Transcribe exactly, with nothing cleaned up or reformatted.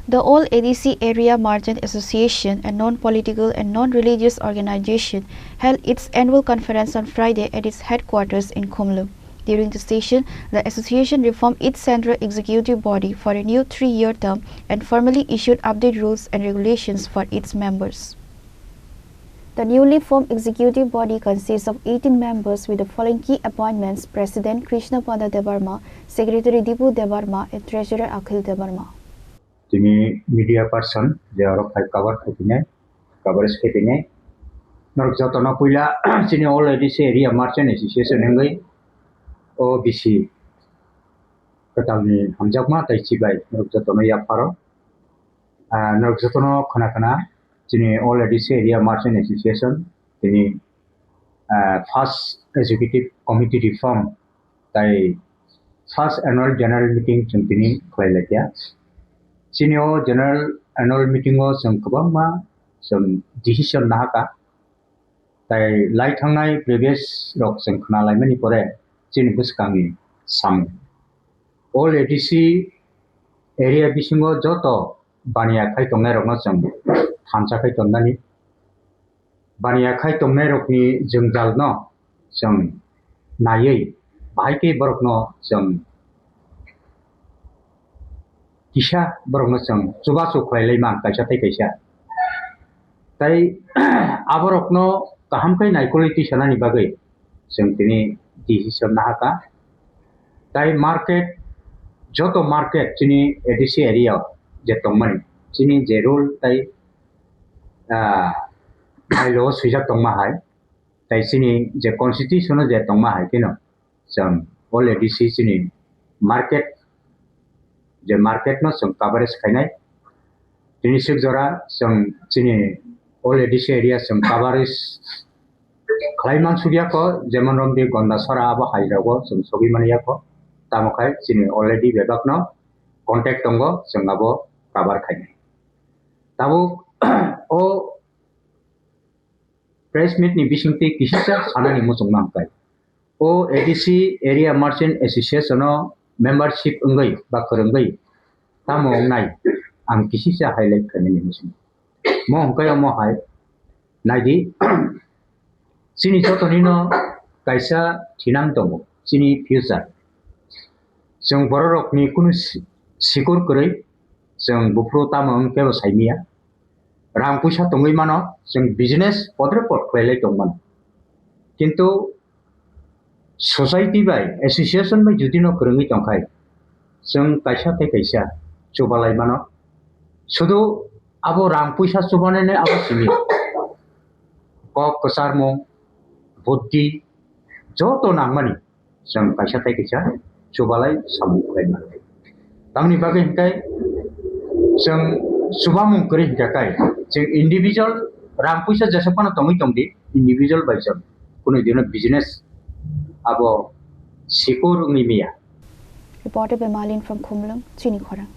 The All A D C Area Merchant Association, a non-political and non-religious organization, held its annual conference on Friday at its headquarters in Khumlung. During the session, the association reformed its central executive body for a new three-year term and formally issued updated rules and regulations for its members. The newly formed executive body consists of eighteen members with the following key appointments: President Krishna Panda Debbarma, Secretary Dipu Debbarma, and Treasurer Akhil Debbarma. Tini media person je oro phai cover khai tini, coverage khai tini. Norok jotono puila chini All A D C Area Merchant Association wngwi O B C kwtalni hamjakma tei chibai norok jotono yapharo. Ah, norok jotono khna khna chini All A D C Area Merchant Association tini, ah, first executive committee reform tei first annual general meeting chwng tini khlai laikya. Chini o general annual meeting o chwng kwbangma chwng decision nahaka. Tei lai thangnai previous rok chwng khna laimani pore chini bwskangni samung. All A D C area bisingo joto baniya khai tongnai rokno chwng thansa khai tongmani. Baniya khai tongnai rokni jwngjal no chwng naiwi bahai khe borokno chwng kisa borokno chwng chubachu khlai lai man kaisa tei kaisa. Tai aborokno kaham khe naikolwi twi sanani bagwi chwng tini decision nahaka. Tai market, joto market chini A D C area o je tongmani, chini je rule tai, ah, bylaw o swijak tongma hai, tai chini je constitution o je tongma hai kheno chwng already si chini market, je market no chwng coverage khainai. Tini sik jora chwng chini already si area chwng coverage khlai mansukya kho, jemon romdi Gondasora abo hai rogo chwng sogwi manya kho. Tamo khai chini already bebak no contact tongo, chwng abo cover khainai. Tabuk o press meet ni bisingtwi kisisa sanani muchungma hwnkhe, o A D C Area Merchant Association o membership wngwi ba kwrwngwi tamo wngnai, ang kisisa highlight khainani muchungo. Mo hwnkhe omo hai naidi, chini jotonino kaisa thinang tongo, chini future. Chwng bororokni kunu si-, sikur kwrwi, chwng buphuru tamo wng kebo saimanya. Rang puisa tongwi mano, chwng business podre pod khlailai tong mano. Kintu society bai, association bai judi no kwrwngwi tongkhai, chwng kaisa tei kaisa chubalai mano. Sudu abo rang puisa chubanani abo simi. Kok kwcharmung, buddhi, joto nangmani chwng kaisa tei kaisa chubalai samung khlai mano. Tamni bagwi hwnkhe chwng chubamung kwrwi hwnkhe kai chwng individual rang puisa jesok phano tongwi tongdi, individual bai chwng kunui dino business abo sikur wngwi manya. Reporter by Malin from Khumlung, Chini Khorang.